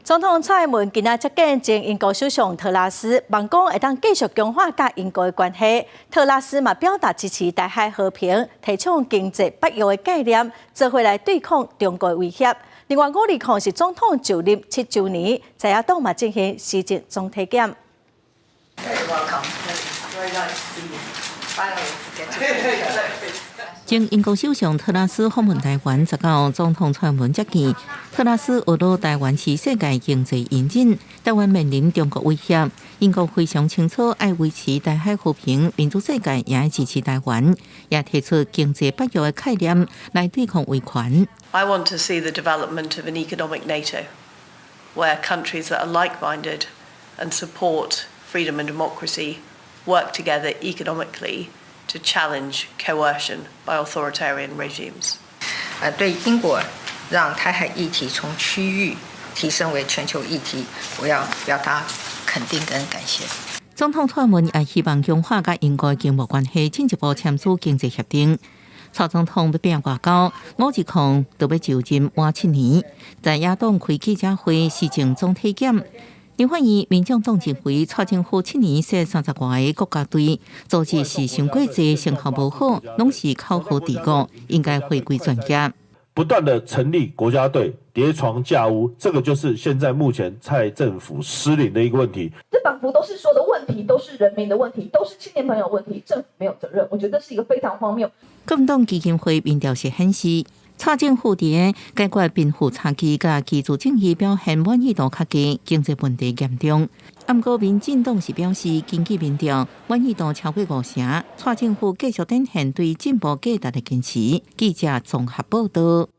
總統蔡英文今仔接見前英國首相特拉斯，望講會當繼續強化佮英國的關係。特拉斯嘛表達支持台海和平，提倡經濟北約的概念，做伙來對抗中國威脅。另外，520是總統就任7週年，在野黨嘛進行施政總體檢。 Very welcome. Very nice to see you. Finally get to see you. 前英國首相特拉斯訪問台灣，19總統蔡英文接見。特拉斯呵咾台灣是世界經濟引擎，台灣面臨中國威脅，英國非常清楚愛維持台海和平，民主世界也愛支持台灣，也提出經濟北約的概念來對抗威權。 I want to see the development of an economic NATO, where countries that are like-minded and support freedom and democracy work together economically to challenge coercion by authoritarian regimes. 對英國讓台海議題從區域提升為全球議題，我要表達肯定跟感謝。總統蔡英文也希望強化佮英國經貿關係，進一步簽署經濟協定。蔡總統欲拼外交，520就欲就任滿7年，在野黨開記者會施政總體檢。立法院民眾黨認為，蔡政府7年設30外個國家隊，組織是傷過濟，成效無好，攏是口號治國，應該回歸專業。不斷的成立國家隊，疊床架屋，這個就是現在目前蔡政府失靈的一個問題。這仿佛都是說的問題，都是人民的問題，都是青年朋友問題，政府沒有責任。我覺得這是一個非常荒謬。國民黨基金會民調是顯示，蔡政府佇解決貧富差距佮居住正義表現滿意度較低，經濟問題嚴重。毋過民進黨是表示，根據民調滿意度超過五成，蔡政府繼續展現對進步價值的堅持。記者綜合報道。